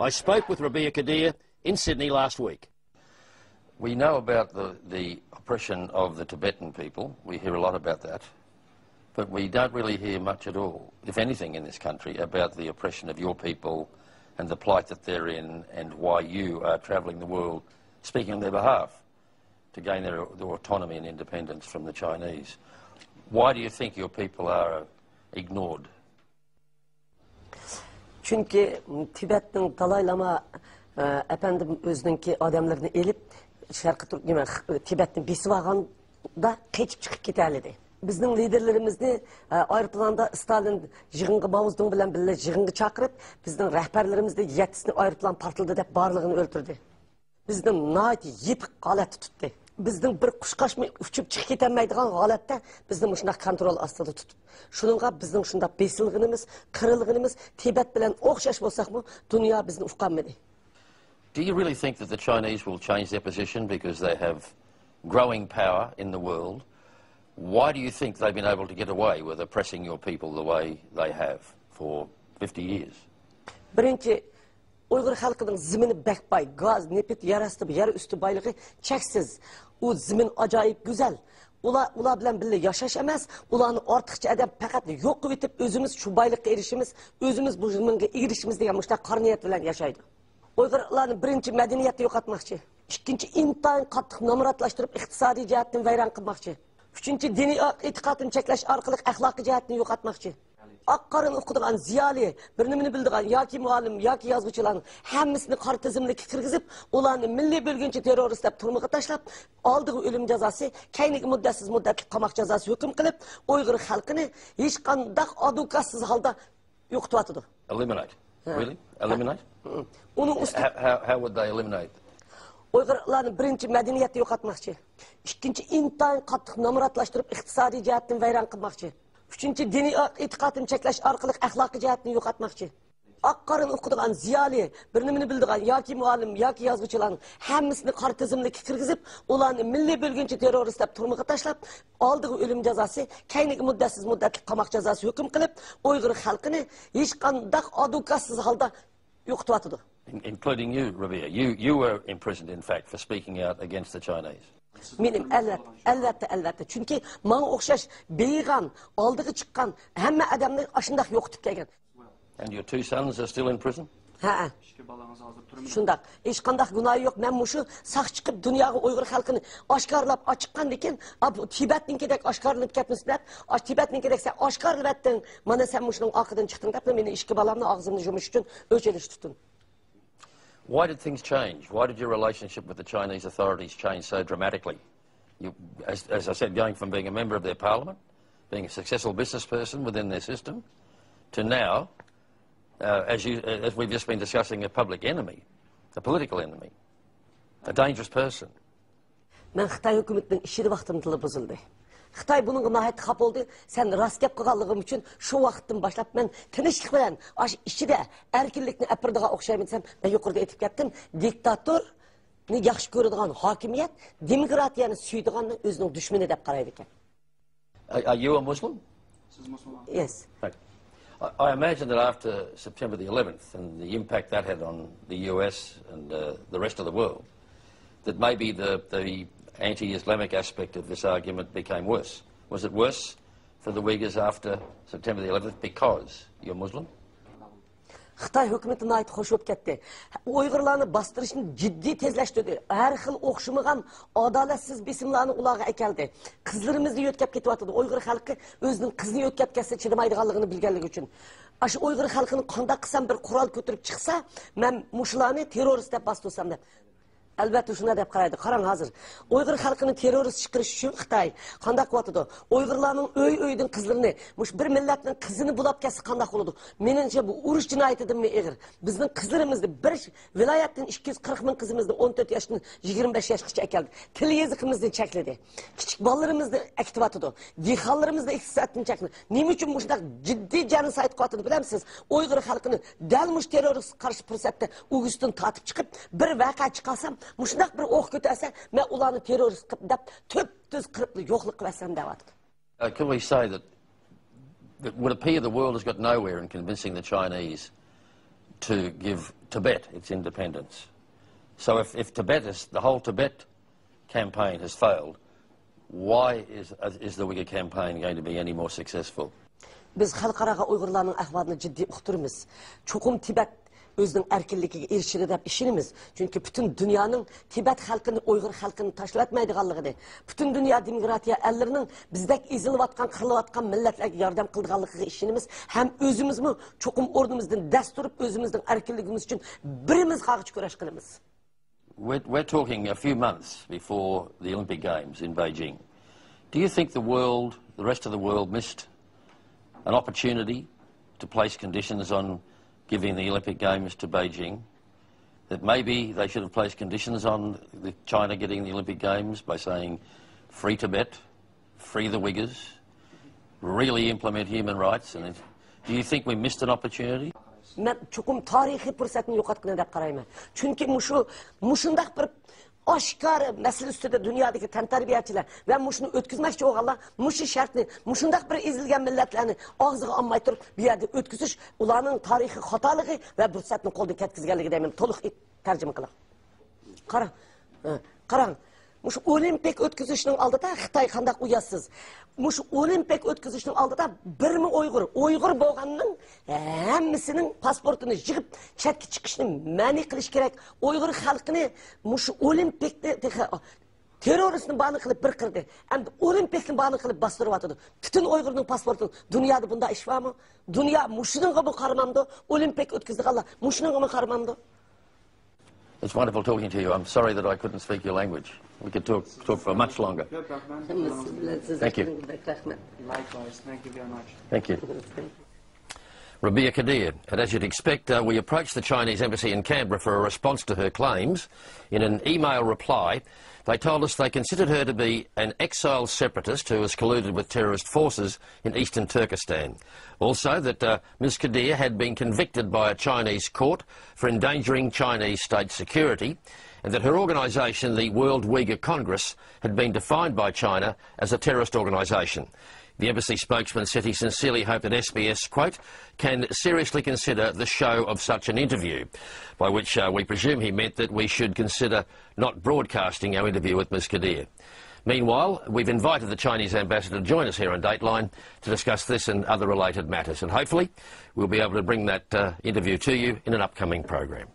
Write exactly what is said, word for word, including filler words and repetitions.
I spoke with Rabia Kadir in Sydney last week. We know about the, the oppression of the Tibetan people. We hear a lot about that. But we don't really hear much at all, if anything, in this country about the oppression of your people and the plight that they're in and why you are travelling the world speaking on their behalf to gain their, their autonomy and independence from the Chinese. Why do you think your people are ignored? چۈنكى تىبەتنىڭ دالاي لاما ئەپەندىم ئۆزىنىڭكى ئادەملىرىنى ئېلىپ شەرقىي تۈرك نېمە تىبەتنى بېسىۋالغاندا قېچىپ چىقىپ كېتەلىدى. بىزنىڭ لىدېرلىرىمىزنى ئايروپىلاندا ستالىن يىغىنغا ماۋزېدۇڭ بىلەن بىللە يىغىنغا چاقىرىپ، بىزنىڭ رەھبەرلىرىمىزنى يەتتىسىنى ئايروپىلان پارتلىدى دەپ بارلىقىنى ئۆلتۈردى. بىزنى ناھايىتى يېپىق ھالەتتە تۇتتى. بىزنىڭ بىر قۇشقاچمۇ ئۇچۇپ چىقىپ كېتەلمەيدىغان ھالەتتە بىزنى مۇشۇنداق كونترول ئاستىدا تۇتۇپ، شۇنىڭغا بىزنىڭ شۇنداق بېسىلغىنىمىز، قىرىلغىنىمىز تىبەت بىلەن ئوخشاش بولساقمۇ، دۇنيا بىزنى ئۇقالمىدى. Do you really think that the Chinese will change their position because they have growing power in the world? Why do you think they've been able to get away with oppressing your people the way they have for fifty years? بىرىنچى، ئۇيغۇر خەلقىنىڭ زېمىنى بەك باي، گاز، نېفىت، يەر ئاستى، يەر ئۈستى بايلىقى چەكسىز. ئۇ زېمىن ئاجايىپ گۈزەل. ئۇلار، ئۇلار بىلەن بىللە ياشاش ئەمەس، ئۇلارنى ئارتۇقچە ئادەم پەقەت يوق قىلىۋېتىپ، ئۆزىمىز شۇ بايلىققا ئېرىشىمىز، ئۆزىمىز بۇ زېمىنغا ئېرىشىمىز دېگەن مۇشۇنداق قارا نىيەت بىلەن ياشايدۇ. ئۇيغۇرلارنى بىرىنچى مەدەنىيەتنى يوقاتماقچى. ئىككىنچى ئىنتايىن قاتتىق نامراتلاشتۇرۇپ ئىقتىسادىي جەھەتتىن ۋەيران قىلماقچى. ئۈچىنچى دىنىي ئېتىقادنى چەكلەش ئارقىلىق ئەخلاقىي جەھەتتىن يوقاتماقچى. ئاق قارىنى ئوقۇيدىغان زىيالىي، بىر نېمىنى بىلىدىغان ياكى مۇئەللىم ياكى يازغۇچىلارنىڭ ھەممىسىنى قارا تىزىملىككە كىرگۈزۈپ، ئۇلارنى مىللىي بۆلگۈنچى تېررورىست دەپ تۈرمىگە تاشلاپ، ئالدىغا ئۆلۈم جازاسى، كەينىگە مۇددەتسىز مۇددەتلىك قاماق جازاسى ھۆكۈم قىلىپ، ئۇيغۇر خەلقىنى ھېچقانداق ئادۋوكاتسىز ھالدا يوقىتىۋاتىدۇ. Eliminate. Really? Eliminate? ئۇنىڭ ئۈستى How, how, how would they eliminate? ئۇيغۇرلارنى بىرىنچى مەدەنىيەتنى يوقاتماقچى. ئىككىنچى ئىنتايىن قاتتىق نامراتلاشتۇرۇپ ئىقتىسادىي جەھەتتىن ۋەيران قىلماقچى. ئۈچىنچى دىنىي ئېتىقادنى چەكلەش ئارقىلىق ئەخلاقىي جەھەتتىن يوقاتماقچى. ئاق قارىنى ئوقۇيدىغان زىيالىي، بىر نېمىنى بىلىدىغان ياكى مۇئەللىم ياكى يازغۇچىلارنىڭ ھەممىسىنى قارا تىزىملىككە كىرگۈزۈپ، ئۇلارنى مىللىي بۆلگۈنچى تېررورىست دەپ تۈرمىگە تاشلاپ، ئالدىغا ئۆلۈم جازاسى، كەينىگە مۇددەتسىز مۇددەتلىك قاماق جازاسى ھۆكۈم قىلىپ، ئۇيغۇر خەلقىنى ھېچقانداق ئادۋوكاتسىز ھالدا يوقىتىۋاتىدۇ. In- including you, Rabia. You, you were imprisoned, in fact, for speaking out against the Chinese. مېنىڭ ئەلۋەتتە، ئەلۋەتتە، ئەلۋەتتە. چۈنكى ماڭا ئوخشاش بېيىغان، ئالدىغا چىققان ھەممە ئادەمنى ئاشۇنداق يوقىتىپ كەلگەن. And your two sons are still in prison? ھەئە. ئىككى بالىڭىز ھازىر تۈرمىدە. شۇنداق. ھېچقانداق گۇناھى يوق. مەن مۇشۇ ساق چىقىپ دۇنياغا ئۇيغۇر خەلقىنى ئاشكارىلاپ ئاچىققاندىن كېيىن، ئا، بۇ تىبەتنىڭكىدەك ئاشكارىلىنىپ كەتمىسۇن دەپ، ئا، تىبەتنىڭكىدەك سەن ئاشكارىلىۋەتتىڭ. مانا سەن مۇشۇنىڭ ئارقىدىن چىقتىڭ دەپ، مېنى ئىككى بالامنى ئاغزىمنى يۇمۇش ئۈچۈن ئۆچ ئېلىشتى. Why did things change? Why did your relationship with the Chinese authorities change so dramatically? You, as, as I said, going from being a member of their parliament, being a successful business person within their system, to now, uh, as, you, as we've just been discussing, a public enemy, a political enemy, a dangerous person. مەن خىتاي ھۆكۈمىتىنىڭ ئىچىدە ۋاقتىمدىلا بۇزۇلدى. خىتاي بۇنىڭغا ناھايىتى خاپا بولدى. سەن راست گەپ قىلغانلىقىم ئۈچۈن شۇ ۋاقىتتىن باشلاپ مەن تىنچلىق بىلەن ئاشۇ ئىچىدە ئەركىنلىكنى ئېلىپ بېرىدىغان ئوخشايمەن دېسەم، مەن يۇقىرىدا ئېيتىپ كەتتىم. دىكتاتورنى ياخشى كۆرىدىغان ھاكىمىيەت دېموكراتىيەنى سۆيىدىغاننى ئۆزىنىڭ دۈشمىنى دەپ قارايدىكەن. Are, are you a Muslim? سىز مۇسۇلمان. Yes. Right. I, I imagine that after September the eleventh and the impact that had on the U S and uh, the rest of the world, that maybe the, the anti-Islamic aspect of this argument became worse. Was it worse for the Uyghurs after September the eleventh because you're Muslim? خىتاي ھۆكۈمىتى ناھايىتى خوش بولۇپ كەتتى. ئۇيغۇرلارنى باستۇرۇشنى جىددىي تېزلەشتۈردى. ھەر خىل ئوخشىمىغان ئادالەتسىز بېسىملارنى ئۇلارغا ئەكەلدى. قىزلىرىمىزنى يۆتكەپ كېتىۋاتىدۇ. ئۇيغۇر خەلقى ئۆزىنىڭ قىزىنى يۆتكەپ كەتسە چىدىمايدىغانلىقىنى بىلگەنلىكى ئۈچۈن. ئاشۇ ئۇيغۇر خەلقىنى قانداق قىلسام بىر قورال كۆتۈرۈپ چىقسا، مەن مۇشۇلارنى تېررورىست دەپ باستۇرسام دەپ. ئەلۋەتتە شۇنداق دەپ قارايدۇ. قاراڭ ھازىر ئۇيغۇر خەلقىنى تېررورىست چىقىرىش ئۈچۈن خىتاي قانداق قىلىۋاتىدۇ؟ ئۇيغۇرلارنىڭ ئۆي-ئۆيدىن قىزلىرىنى، مۇشۇ بىر مىللەتنىڭ قىزىنى بۇلاپ كەتسە قانداق بولىدۇ؟ مېنىڭچە بۇ ئۇرۇش جىنايىتىدىنمۇ ئېغىر. بىزنىڭ قىزلىرىمىزنى بىر ۋىلايەتتىن ئىككى يۈز قىرىق مىڭ قىزىمىزنى ئون تۆت ياشتىن يىگىرمە بەش ياشقىچە ئەكەلدى. تىل يېزىقىمىزنى چەكلىدى. كىچىك بالىلىرىمىزنى ئەكېتىۋاتىدۇ. دېھقانلىرىمىزنى ئىقتىسادتىن چەكلىدى. نېمە ئۈچۈن مۇشۇنداق جىددىي جېنوسايد قىلىۋاتىدۇ بىلەمسىز؟ ئۇيغۇر خەلقىنى دەل مۇشۇ تېررورىستقا قارشى پۇرسەتتە ئۆگزىدىن تارتىپ چىقىپ، بىر ۋەقە چىقارسام، مۇشۇنداق بىر ئوق كۆتەرسە، مەن ئۇلارنى تېررورىست قىلىپ دەپ تۈپتۈز قىرىپلا يوقلۇق قىلىۋەتسەم دەۋاتىدۇ. Uh, can we say that it would appear the world has got nowhere in convincing the Chinese to give Tibet its independence. So if, if Tibet is, the whole Tibet campaign has failed, why is, is the Uyghur campaign going to be any more successful? بىز خەلقئاراغا ئۇيغۇرلارنىڭ ئەھۋالىنى جىددىي ئۇقتۇرىمىز. چوقۇم تىبەت ئۆزىنىڭ ئەركىنلىكىگە ئېرىشىدۇ دەپ ئىشىنىمىز. چۈنكى پۈتۈن دۇنيانىڭ تىبەت خەلقىنى، ئۇيغۇر خەلقىنى تاشلىۋەتمەيدىغانلىقىنى، پۈتۈن دۇنيا دېموكراتىيە ئەللىرىنىڭ بىزدەك ئېزىلىۋاتقان، قىرىلىۋاتقان مىللەتلەرگە ياردەم قىلىدىغانلىقىغا ئىشىنىمىز. ھەم ئۆزىمىزمۇ چوقۇم ئورنىمىزدىن دەس تۇرۇپ، ئۆزىمىزنىڭ ئەركىنلىكىمىز ئۈچۈن بىرىمىز قاغىچ كۈرەش قىلىمىز. We're, we're talking a few months before the Olympic Games in Beijing. Do you think the world, the rest of the world, missed an opportunity to place conditions on giving the Olympic Games to Beijing? That maybe they should have placed conditions on the China getting the Olympic Games by saying, "Free Tibet, free the Uyghurs, really implement human rights." And it, do you think we missed an opportunity? مەن چوقۇم تارىخىي پۇرسەتنى يوقاتقىنى دەپ قارايمەن. چۈنكى مۇشۇ، مۇشۇنداق بىر ئاشكارا مەسىلە ئۈستىدە دۇنيادىكى تەنتەربىيەچىلەر ۋە مۇشۇنى ئۆتكۈزمەكچى بولغانلار مۇشۇ شەرتنى، مۇشۇنداق بىر ئېزىلگەن مىللەتلەرنى ئاغزىغا ئالماي تۇرۇپ بۇ يەردە ئۆتكۈزۈش ئۇلارنىڭ تارىخىي خاتالىقى ۋە پۇرسەتنى قولدىن كەتكۈزگەنلىكى دەيمەن. تولۇق تەرجىمە قىلىڭ. قاراڭ، ھە، قاراڭ. مۇشۇ ئولىمپىك ئۆتكۈزۈشنىڭ ئالدىدا خىتاي قانداق ئۇياتسىز. مۇشۇ ئولىمپىك ئۆتكۈزۈشنىڭ ئالدىدا بىرمۇ ئۇيغۇر، ئۇيغۇر بولغاننىڭ ھەممىسىنىڭ پاسپورتىنى يىغىپ چەتكە چىقىشنى مەنئى قىلىش كېرەك. ئۇيغۇر خەلقىنى مۇشۇ ئولىمپىكنى تېخى تېررورىستنى باھانە قىلىپ بىر قىردى. ئەمدى ئولىمپىكنى باھانە قىلىپ باستۇرۇۋاتىدۇ. پۈتۈن ئۇيغۇرنىڭ پاسپورتىنى، دۇنيادا بۇنداق ئىش بارمۇ؟ دۇنيا مۇشۇنىڭغىمۇ قارىمامدۇ؟ ئولىمپىك ئۆتكۈزىدىغانلار مۇشۇنىڭغىمۇ قارىمامدۇ؟ It's wonderful talking to you. I'm sorry that I couldn't speak your language. We could talk, talk for much longer. Thank you. Likewise. Thank you very much. Thank you. Rabia Kadeer. And as you'd expect, uh, we approached the Chinese embassy in Canberra for a response to her claims. In an email reply, they told us they considered her to be an exiled separatist who has colluded with terrorist forces in eastern Turkestan. Also that, uh, Ms Kadeer had been convicted by a Chinese court for endangering Chinese state security, and that her organisation, the World Uyghur Congress, had been defined by China as a terrorist organisation. The embassy spokesman said he sincerely hoped that S B S, quote, can seriously consider the show of such an interview, by which, uh, we presume he meant that we should consider not broadcasting our interview with Ms Kadeer. Meanwhile, we've invited the Chinese ambassador to join us here on Dateline to discuss this and other related matters, and hopefully we'll be able to bring that, uh, interview to you in an upcoming program.